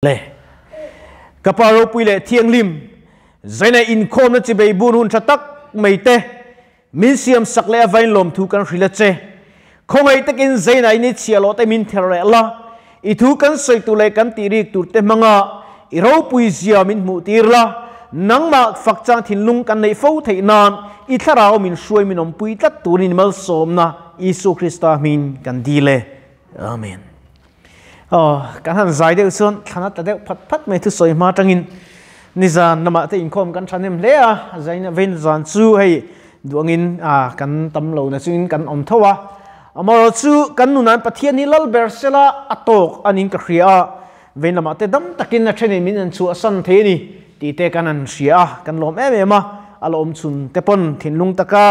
Le. Ka Pa ropui leh thianghlim, Zaina inkhawmna chibei bun hun tha tak mai te min siam sak leh avain lawmthu kan hrilh a che. Khawngaih takin Zaina in i chhiah loh te min ther reh la, i thu kan sawi tur leh kan tih rik tur te hmanga i ropui zia min hmuh tir la, nangmah fak chang thinlung kan neih fo theih nan i thlarau min hruai min awmpui tlat turin i malsawmna Isua Krista hmingin kan dil e. Amen. Aw, kan han zai deuh chuan thlan a tla deuh phat phat mai thusawi hma atangin nizan lamah te inkhawm kan thahnem hle a, zain vein zan chu hei duangin a kan tam lo na chungin kan awm tho a. Amaherawh chu kan nunan Pathian hi lal ber sela a tawk anin ka hria a, vein lamah te dam takin a thenin min an chhuahsan thei a ni tih te kan han hria a, kan lawm em em a, a la awm chhun te pawn thinlung taka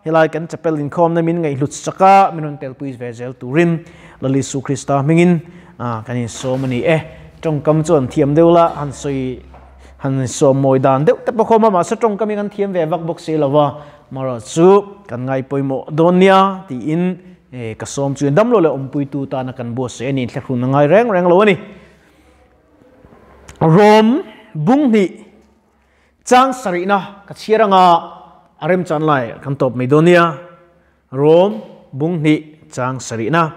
Helai kan chapel inkhawmna min ngaihhlut chak a, min rawn telpui ve zel turin Lal Isu Krista hmingin kan insawm a ni e. Tawngkam chu an thiam deuh la, han sawi han sawm mawi dan deuh te pawh khawm a, mahse tawngkam hi kan thiam ve vak bawk si lo va, marawh chu kan ngaipawimawh dawn nia tiin ka sawm chu damlo leh awmpuitu tana kan buatsaih a ni, thlahrun a ngai reng reng lo a ni. Rom bung hnih. Chang sarihna ka chhiar anga a remchan lai kan tawp mai dawn nia. Rom bung hnih chang sarihna.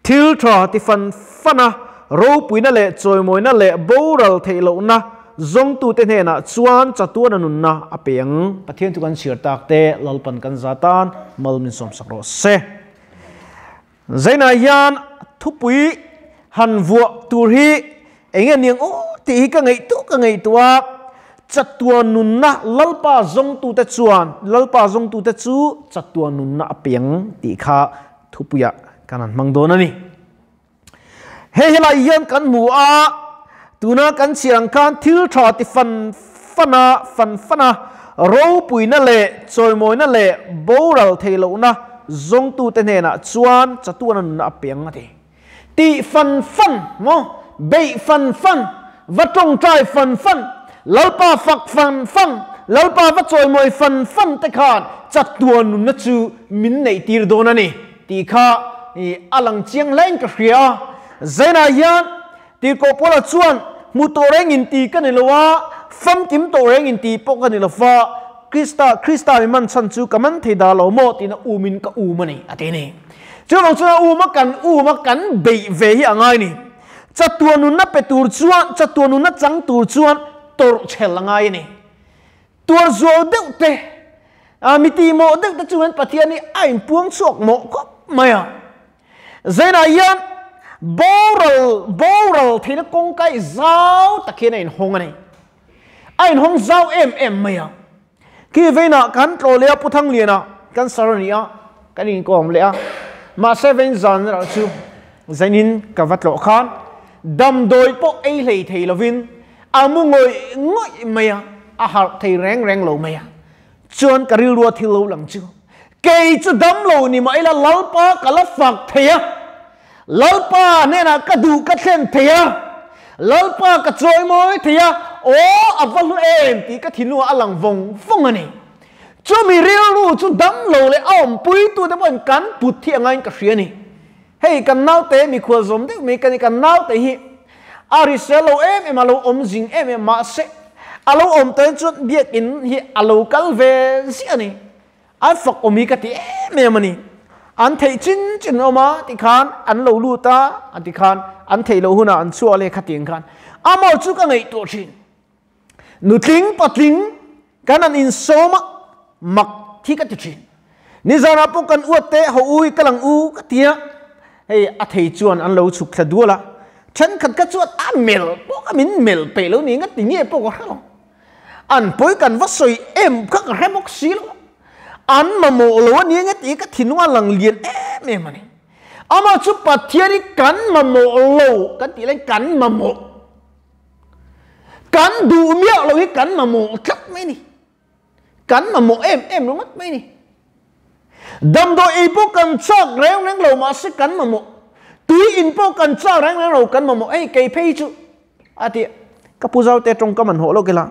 Thil tha ti fan fan a, ropuina leh chawimawina leh boral theih lohna zawngtute hnenah chuan chatuana nunna a pe ang. Pathian chu kan chhiar tak te Lalpan kan za tan mal min sawmsak rawh se. Zainah hian thupui han vuah tur hi eng nge niang aw tih hi ka ngaihtuah ka ngaihtuah a, chatuan nunna Lalpa zawngtute chuan Lalpa zawngtute chu chatuan nunna a piang tih kha thupuiah kan han hmang dawn a ni. Hei helai hian kan hmu a, tuna kan chhiar ang khan thil tha ti fan fan a, fan fan a, ropuina leh chawimawina leh boral thei lohna zawngtute hnenah chuan chatuana nunna a piang a ti. Tih fan fan maw, beih fan fan, va tawngtai fan fan, Lalpa fak fan fan, Lalpa va chawimawi fan fan te khan chatuan nunna chu min neihtir dawn a ni. Tih kha a lang chiang hlain ka hria a. Zainah hian Tirhkoh Paula chuan hmu tawh reng in ti ka ni lo a, famkim tawh reng in ti pawh ka ni lo fa, Krista, Krista mi man chhan chu ka man thei dah lo maw tiin a umin ka um a ni, a ti a ni. Chuvang chuan a um a kan um a kan beih ve hi a ngai a ni. Chatuan nunna pe tur chuan, chatuan nunna chang tur chuan tawrhchhel a ngai a ni. Tuar zual deuh te, mi tihmawh deuh te chuan Pathian hi a inpuang chhuak mawh khawp mai a. Zainah hian boral boral theihna kawngka hi zau tak hian a inhawng a ni. A inhawng zau em em mai a. Khi veinah kan tlawh leh a Pu Thangliana kan sar a ni a, kan inkawm leh a. Mahse vein zan erawh chu zainin ka va tlawh khan damdawi pawh ei hlei thei lovin A mu ngawih ngawih mai a, a harh thei reng reng lo mai a. Chuan ka rilrua thil lo lang chu, kei chu dam lo ni mah ila Lalpa ka la fak thei a, Lalpa hnenah ka duh ka thlen thei a, Lalpa ka chawi mawi thei a, aw a va hlu em tih ka thinlungah a lang vawng vawng a ni. Chumi rilru chu dam lo leh a awmpuitute pawhin kan put hi a ngaiin ka hria a ni. Hei kan naute mikhual zawm deuh mai ka ni, kan naute hi a hrisel lo em em a, lo awm zing em em mahse a lo awm tahin chuan biakinn hi a lo kal ve ziah a ni. An fak awm hi ka ti em em a ni. An theih chin chin awm a tikhan an lo lut a, an tikhan an theih loh hunah an chhuah leh khatiang khan amaw chu ka ngaihtuah thin. Nutling patling kan an insawm a, mak thi ka ti thin. Nizanah pawh kan uat te ho u hi ka lang u ka ti a, hei a thei chuan an lo chhuk thla dual a, thenkhat kha chuan a mel pawh ka min mel peih lo ni nga ti nge pawh ka hre lo. An pawi kan va sawi em kha ka hre bawk si lo. An mamawh lo a nia nge tih ka thinlung a lang lian em em a ni. Amah chu Pathian hi kan mamawh lo kan tih laiin kan mamawh. Kan duh miah lo hi kan mamawh tlat mai ni. Kan mamawh em em ringawt mai ni. Damdawi ei pawh kan chak reng reng lo mahse kan mamawh. Tui in pawh kan chak reng reng lo kan mamawh. Hei kei phei chu a ti ka pu zau te tawngkam an hawh lawk ila.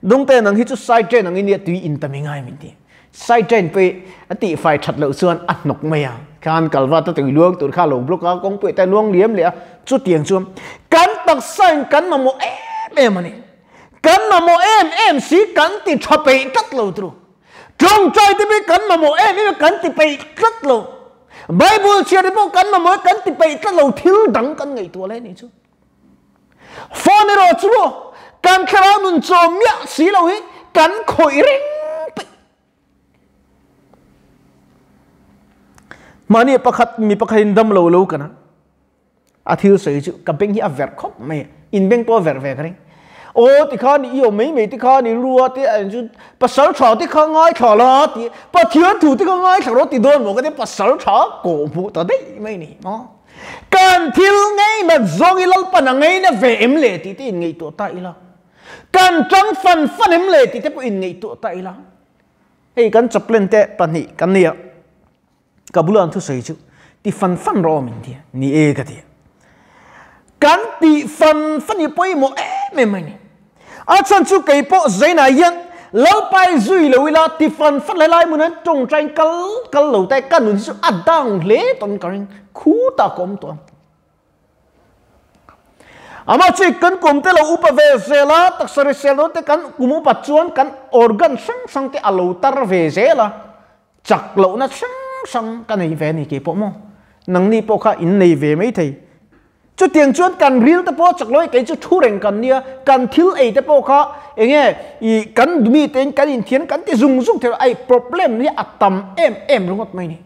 Dungte nang hi chu side train ang in nia tui in ta mi ngai min ti. Side drain pawh a tihfai that loh chuan a hnawk mai a, khan kalva ta tui luang tur kha a lo block a, kawngpui te a luang liam leh a, chutiang chuan kan taksain kan mamawh em em a ni. Kan mamawh em em si kan ti tha peih tlat lo tru. Tawngtai te pawh kan mamawh em em a kan ti peih tlat lo. Bible chhiar te pawh kan mamawh e kan ti peih tlat lo thil dang kan ngaihtuah lai a nih chu. Phone erawh chu maw kan thlarau nun chaw miah si lo hi kan khawih reng peih. Mahni pakhat mi pakhatin dam lo lo kana a thil sawi chu ka beng hi a verh khawp mai in beng pawh a verh ve ka ring. Aw tikhan i awm mai mai tikhan i rua te an chu pasal tha te kha ngaithla la ti Pathian thu te kha ngaithla rawh ti dawn maw ka ti pasal tha kawh hmuh ta daih mai ni maw. Kan thil ngeinat zawng i Lalpan a ngeina ve em le tih te inngaihtuah ta ila. Kan tang fan fan em le tih te pawh inngaihtuah ta ila. Hei kan chaplain te pahnih kan nia. Ka bula an thusawi chu ti fan fan rawh min ti a. Ni e ka ti a. Kan ti fan fan hi pawimawh em em mai ni. A chhan chu kei pawh Zainah hian Lalpai zui lo ila ti fan fan lai lai hmunah hian tawngtain kal kal lo ta ka nun hi chu a down hle tawn ka ring khu ta ka awm tawh ang. Amah chu kan kum te lo upa ve zel a, taksa risel dawn te kan kum upat chuan kan organ hrang hrang te a lo tar ve zel a, chak lohna hrang hrang ka nei ve a ni keipawh maw. Nangni pawh kha in nei ve maithei. Chutiang chuan kan ril te pawh chak lo e, kei chu thu reng kan nia, kan thil ei te pawh kha enge i kan mi tein kan inthian kan ti zung zung thei lo, ai problem hi a tam em em ringawt mai ni.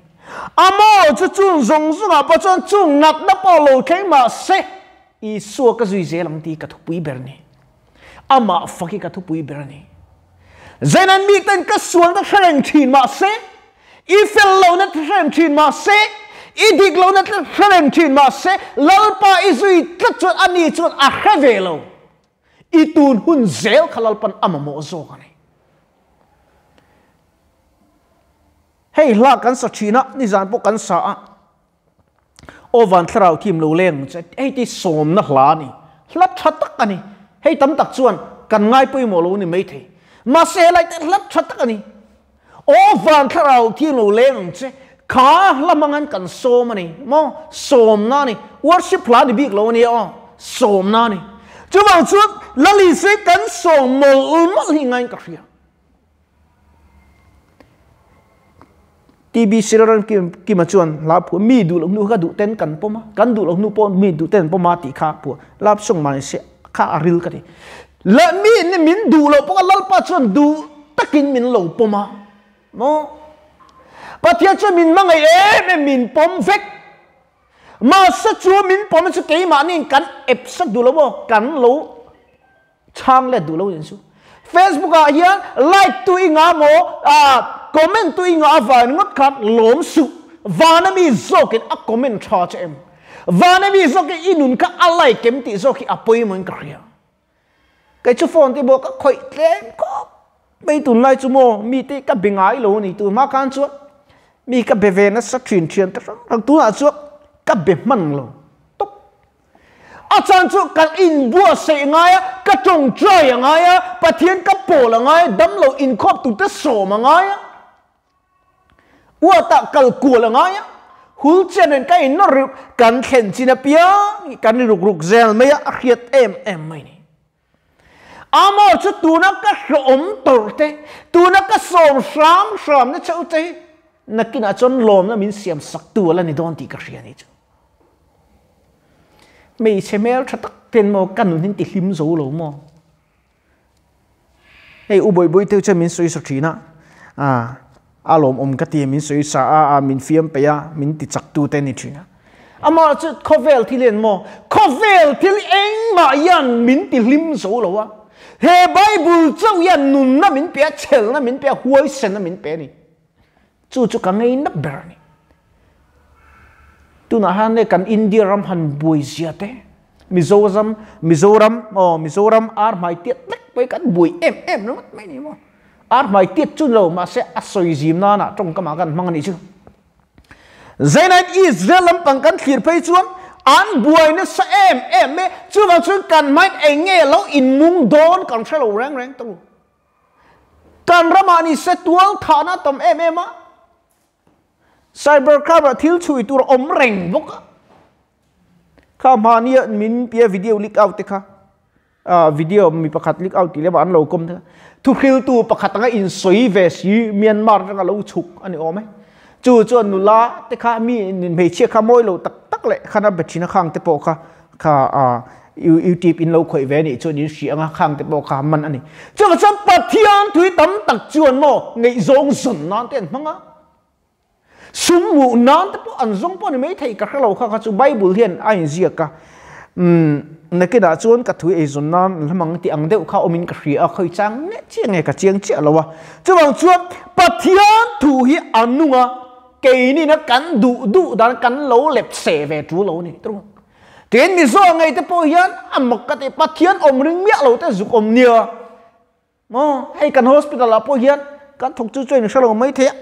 A maw chu chung zawng zungah pawh chuan chung natna pawh lo thleng mah se Isua ka zui zel ang tih ka thupui ber a ni. Amah fak hi ka thupui ber a ni. Zainan mi ten ka sualna hre reng thin mah se, i fel lohna hre reng thin mah se, i dik lohna hre reng thin mah se, Lalpa i zui tlat chuan ani chuan a hre ve lo. I tun hun zel kha Lalpan a mamawh zawk a ni. Hei hla kan sa thin a, nizan pawh kan sa a. Aw van thlarau thim lo leng che hei ti sawmna hla a ni. Hla tha tak a ni. Hei tam tak chuan kan ngai pawimawh lo a ni maithei. Mahse helai te hla tha tak a ni. Aw van thlarau thim lo leng ang che kha hla hmang kan sawm a ni maw? Sawmna a ni. Worship hla a ni bik lo a nia aw. Sawmna a ni. Chuvang chuan Lalisei kan sawm mawlh mawlh hi ngaiin ka hria. TB Siraran Kima chuan hla phuah mi duh loh hnu kha duh ten kan pawm a, kan duh loh hnu pawh mi duh ten an pawm a tih kha phuah lap sawng mah nise kha a ril ka ti. La mi in min duh loh pawh kha Lalpa chuan duh takin min lo pawm a maw? Pathian chuan min hmangaih em em min pawm vek. Mahse chu min pawm chu keimahni kan ep sak duh lo maw? Kan lo Chhang let duh lo in su. Facebook ah hian like tu i ngah maw ah comment tu i ngah avang ringawt khan lawm suh. Vana mi zawkin a comment tha che em? Vana mi zawkin i nun kha a like em tih zawk hi a pawimawh in ka hria. Kei chu phone te pawh ka khawih tlem khawp mai tunlai chu maw mi te ka be ngai lo a ni tun hma khan chuan mi ka be ve nasa thin thian ta hrang hrang tunah chuan ka be hman lo tawp. A chan chu kan inbuatsaih ngai a, ka tawngtai a ngai a, Pathian ka pawl a ngai a, damlo inkhawp turte sawm a ngai a, uatah kal kual a ngai a, hul chen reng ka innawr ruk, kan thlen chin apiang hi kan ruk ruk zel mai a, a hriat em em mai ni. Amaw chu tuna ka hlawm tawrh te, tuna ka sawm hram hram na chauh te hi nakinah chuan lawmna min siam sak tu a la ni dawn tih ka hria ni chu. Hmeichhe hmel tha tak ten maw ka nun hin ti hlim zo lo maw. Hei u Bawihbawi te chuan min sawi sa thin a, a lawmawm ka ti min sawi sa a, a min fiam peih a, min ti chak tu te ni thin a. Amah chu khawvel thil hian maw, khawvel thil engmah hian min ti hlim zo lo a. He Bible chauh hian nunna min pe a, chhelna min pe a, huaisenna min pe a ni. Chu chu ka ngei nap ber a ni. Tunah hian kan India ram han buai zia te, Mizoram, Mizoram, aw Mizoram ar hmai tiat vek pawh hi kan buai em em ringawt mai ni maw. Ar hmai tiat chu ni lo mahse a sawi zim nana tawngkamah kan hmang a nih chu. Zainain Israel lampang kan thlir phei chuan an buai nasa em em e, chuvang chuan kan hmain eng nge lo inmung dawn kan hre lo reng reng tawh. Kan rama ni se tual thana tam em em a. Cyber crime thil chui tur om reng bok. Kha ma ni min pia video leak out te kha. Video mi pakhat leak out ti le ba an lo kom te. Thu khil tu pakhat anga in soi ve si Myanmar ranga lo chuk ani ome. Chu chu nula te kha mi nin mei che kha moi lo tak tak le khana bechina khang te po kha kha a YouTube in lo khoi ve ni chu ni si anga khang te po kha man ani. Chu chan Pathian thui tam tak chuan mo ngei zong zun nan ten manga. Sum mu nan te po an zong po ni mei thei ka khalo kha kha chu Bible hian a in zia ka. Na ke da chuan ka thui ei zun nan lamang ti ang deuh kha omin ka hria khoi chang ne chi nge ka chiang chi alowa. Chuwang chuan Pathian thu hi anunga ke ni na kan du du dan kan lo lep se ve chu lo ni tru. Tin mi zo ngai te po hian amak ka te Pathian om ring mia lo te zuk om nia. Mo hei kan hospital a po hian kan thok chu chuin salo mai the.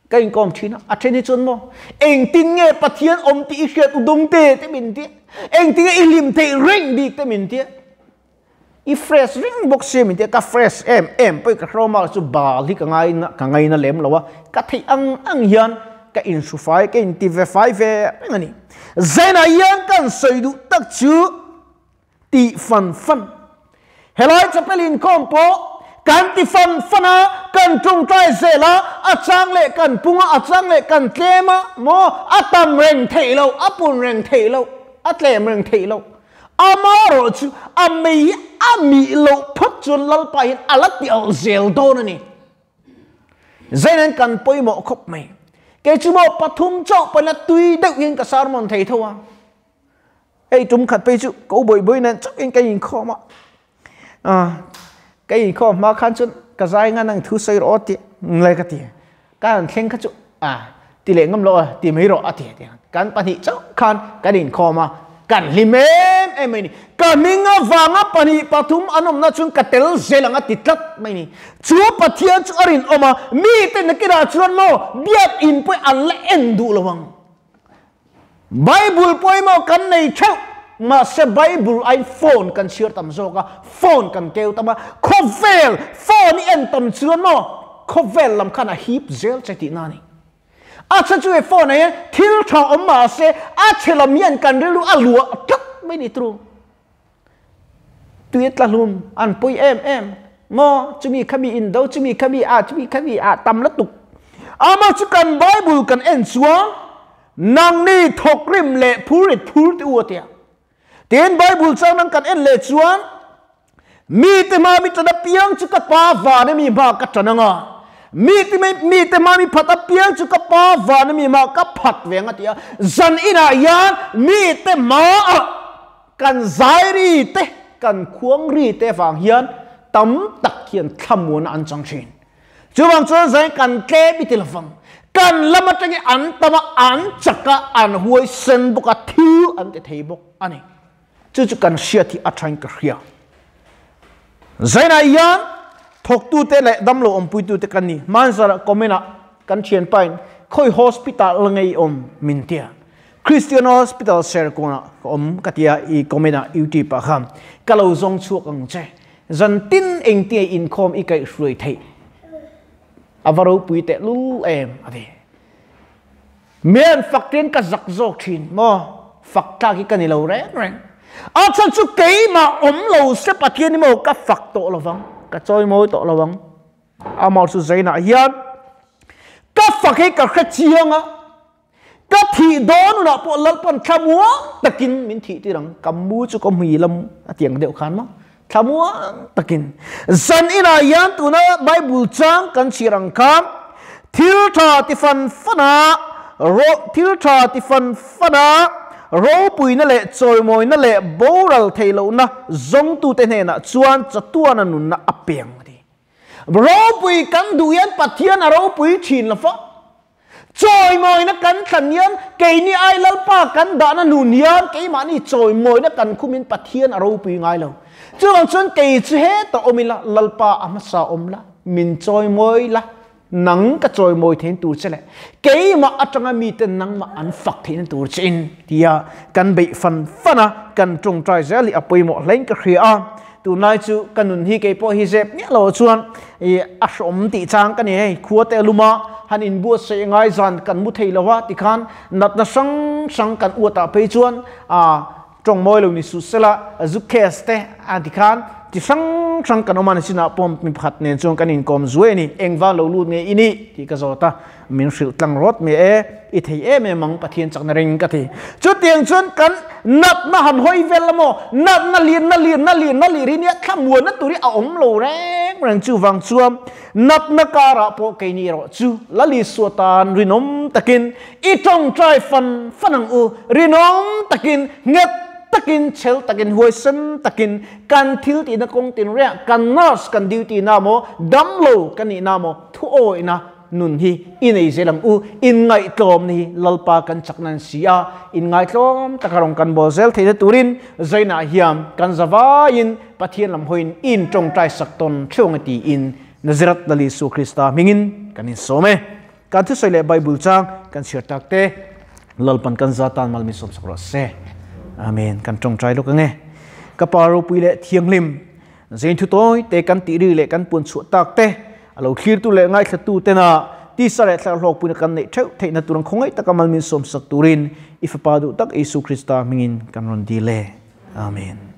Cái com chi na a theni chun mo eng tin nge Pathian om ti hriat udung te te min ti eng tin i lim te ring bi te min ti i fresh ring box se min ti ka fresh em em poi ka roma chu ba li ka ngai na lem lowa ka thei ang ang hian ka in su fai ka in ti ve fai ve ngani zena hian kan sei du tak chu ti fan fan helai chapelin kom po kan ti fan fana kan trung trai zela a chang le kan punga a chang le kan tlema mo atam reng thei lo apun reng thei lo atlem reng thei lo amaro chu amei ami lo phot chun lal pa hin alat ti al zel don ani zenen kan poimo khop mai ke chu mo pathum cho pana tui deuh hin ka sermon thei thowa ei tum khat pe chu ko boi boi nan chak in ka in kho ma a cái kho ma khan chun ka zai nga nang thu sei ro ti nglai ka ti kan thleng kha chu a ti le ngam lo ti mei ro a ti ti kan pani chau khan kan in kho ma kan lim em em mai ni ka minga wanga pani pathum anom na chun ka tel zelanga ti tlat mai ni chu Pathian chu arin oma mi te na kira chuan mo biat in poi an le en du lowang Bible poi mo kan nei theu ma se Bible ai phone kan share tam zoka phone kan keu tama khovel phone en tam chuan mo khovel lam khana hip zel chati na ni a cha chu e phone ai thil tha om ma se a chelam yan kan relu alua tak mai ni tru tuyet la lum an pui em em mo chumi khami in do chumi khami a chumi khami a tam la tuk ama chu kan Bible kan en chuan nang ni thokrim le phurit phur ti uatia tin Bible chang nang kan en le chuan mi te ma mi tana piang chu ka pa wa ne mi ma ka tananga mi te ma mi phat a piang chu ka pa wa ne mi ma ka phat ve nga tia zan ina yan mi te ma a kan zai ri te kan khuang ri te wang hian tam tak hian thlamun an chang thin chuwang chuan zai kan tle bi ti lawang kan lama tangi an tama an chaka an huai sen boka thil an te thei bok ani chu chu kan sia thi athain ka hria zaina yan thok tu te le damlo om pui tu te kan ni manzara komena kan thian pain khoi hospital ngai om mintia Christian Hospital ser kona om katia i komena YouTube pa kham kalo zong chuak ang che zan tin eng te in khom i kai hrui thei avaro pui te lu em ave men fakten ka zak zok thin mo fakta ki kan lo reng reng a chan chu ke ma om lo se Pathian ni mo ka fak to lowang ka choi moi to lowang amar chu zaina hian ka fak he ka kha chianga ka thi don na po lalpan thamua takin min thi ti rang kamu chu ko mui lam atiang deuh khan ma thamua takin zan ina yan tuna Bible chang kan chirang kham thil tha ti fan fana ro thil tha ti fan fana ro pui na le choi moi na le boral thailo na zong tu te hne na chuan chatuana nun na apeng ti ro pui kan du yan Pathian a ro pui thin la fa choi moi na kan than yan ke ni ai lalpa kan da na nun yan ke ma ni choi moi na kan khumin Pathian a ro pui ngai lo chuang chuan ke chu he to omila lalpa ama sa omla min choi moi la nang ka choi moi then tur chele ke ma atanga mi ten nang ma an fak then tur chin tia kan bei fan fana kan tung trai zeli apoi mo leng ka khria Tunlai chu ka nun hi kei pawh hi zep miah lo chuan i a hrawm tih chang ka ni hei khua te luma han inbuatsaih ngai zan kan mu thei lo a tikhan natna hrang hrang kan uat ah phei chuan a tawng mawi lo ni suh sela zu case te a tikhan chi hrang hrang kan awm a ni chinah pawh mi pakhat nen chuan kan inkawm zuai a ni engvang lo lut nge i nih tih ka zawt a. Min hrilh tlang rawt mai e, i thei em em ang Pathian chakna ring ka ti. Chutiang chuan kan natna han hawi vel la maw, natna lir na lir na lir na lir hi nia thlamuanna tur hi a awm lo reng reng chuvang chuan natna karah pawh keini erawh chu Lal Isua tan rinawm takin i tawngtai fan fan ang u, rinawm takin nghet takin chhel takin huaisen takin kan thil tihna kawng tinrengah kan nurse kan duty na maw damlo kan nihna maw thuawihna Nun hi i nei zel ang u, inngaihtlawm ni hi Lalpa kan chak nan si a, inngaihtlawm taka rawng kan bawl zel theihna turin Zainah hian kan zavaiin Pathian lam hawiin i intawngtai sak tawn theuh ang e tiin Nazareth Lal Isua Krista hmingin kan insawm e. Kan thusawi leh Bible chang kan chhiar tak te Lalpan kan za tan mal min sawm sak rawh se. Amen. Kan tawngtai lawk ang e. Ka Pa ropui leh thianghlim Zing thu tawi te kan tih ri leh kan puan chhuah tak te, a lo thlirtu leh ngaithlatu tena tisa leh thlarau hlawkpuina kan neih theuh theihna tur ang khawngaih taka mal min sawmsak turin i Fapa duh tak Isu Krista hmingin kan rawn dil e. Amen.